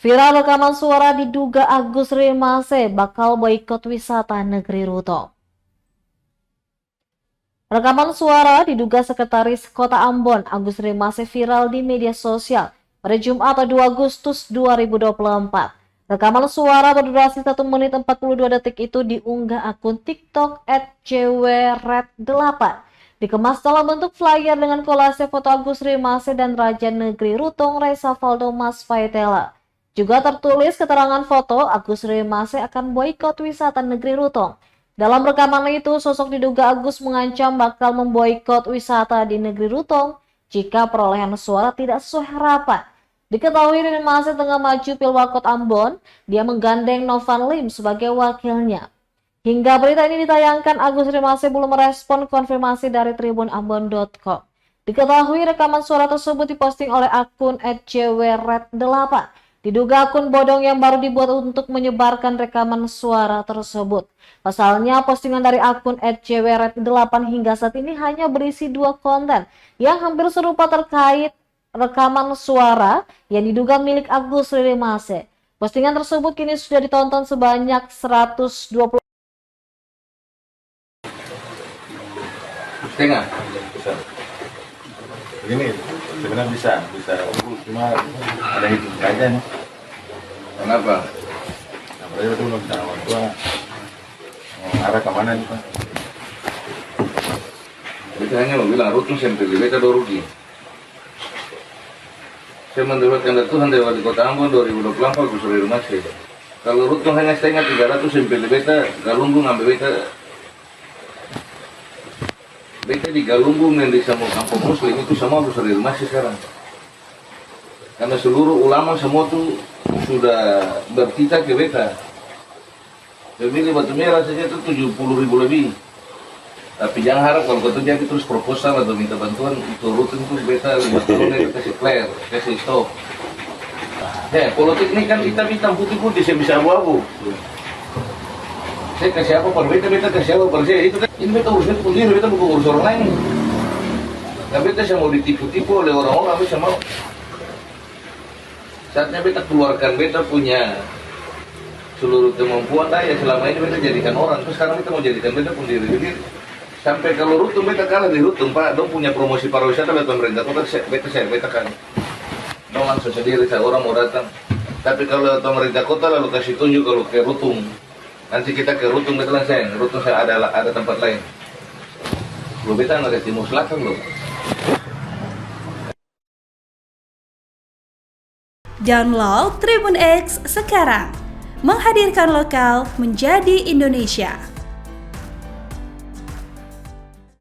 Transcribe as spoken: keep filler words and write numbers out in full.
Viral rekaman suara diduga Agus Rimase bakal boikot wisata Negeri Rutong. Rekaman suara diduga Sekretaris Kota Ambon, Agus Rimase, viral di media sosial pada Jumat, dua Agustus dua ribu dua puluh empat. Rekaman suara berdurasi satu menit empat puluh dua detik itu diunggah akun TikTok at J W Red delapan. Dikemas dalam bentuk flyer dengan kolase foto Agus Rimase dan Raja Negeri Rutong, Reza Valdo Mas Faitela. Juga tertulis keterangan foto, Agus Rimase akan boikot wisata Negeri Rutong. Dalam rekaman itu, sosok diduga Agus mengancam bakal memboikot wisata di Negeri Rutong jika perolehan suara tidak sesuai harapan. Diketahui Rimase tengah maju Pilwakot Ambon, dia menggandeng Novan Lim sebagai wakilnya. Hingga berita ini ditayangkan, Agus Rimase belum merespon konfirmasi dari tribun ambon dot com. Diketahui rekaman suara tersebut diposting oleh akun at J W Red delapan. Diduga akun bodong yang baru dibuat untuk menyebarkan rekaman suara tersebut. Pasalnya, postingan dari akun at J W Red delapan hingga saat ini hanya berisi dua konten yang hampir serupa terkait rekaman suara yang diduga milik Agus Rimase. Postingan tersebut kini sudah ditonton sebanyak seratus dua puluh setengah. Bisa. Begini, sebenarnya bisa, bisa unggul, cuma ada hitung saja nih. Kenapa? Nah, berarti itu belum tahu, gua mau arah ke mana nih, Pak? Beta hanya mau bilang, Rutong seng pilih beta dong rugi. Saya mendoakan dari Tuhan dari Wali Kota Ambon dua ribu dua puluh empat, Gus Ridho Masih. Kalau Rutong hanya setengah tiga ratus, seng pilih beta, Galunggung ambe beta. Beta di Galunggung yang di samua kampung muslim itu samua Gus Ridho Masih sekarang. Karena seluruh ulama semua tu sudah berkita ke beta. Pemilih Batu Merah saja tu tujuh puluh ribu lebih. Tapi jang harap kalo katong jadi trus proposal atau minta bantuan, itu rutin tu beta lima tahun lagi kasi clear, kasi stop. He, politik ni kan itam-itam, putih-putih, seng bisa abu-abu. Saya kasi apa par beta, beta kasi apa par saya, itu kan. Ini beta urus beta pung diri, beta bukan urus orang lain. Nah, beta seng mau ditipu-tipu oleh orang-orang, beta seng mau. Saatnya beta keluarkan beta punya seluruh kemampuan, nah, yang selama ini beta jadikan orang, terus sekarang beta mau jadikan beta pung diri sendiri. Sampe kalu Rutong beta kalah di Rutong, Pak, dong punya promosi pariwisata lewat pemerintah kota, se-, beta se-, beta kan. Dong langsung sendiri sa, orang mau datang. Tapi kalu lewat pemerintah kota lalu kasi tunjuk kalu ke Rutong, nanti kita ke Rutong, beta bilang seng, Rutong seng, ada, ada tempat lain. Lo beta ada Timur Selatan lo. Download Tribun X sekarang. Menghadirkan lokal menjadi Indonesia.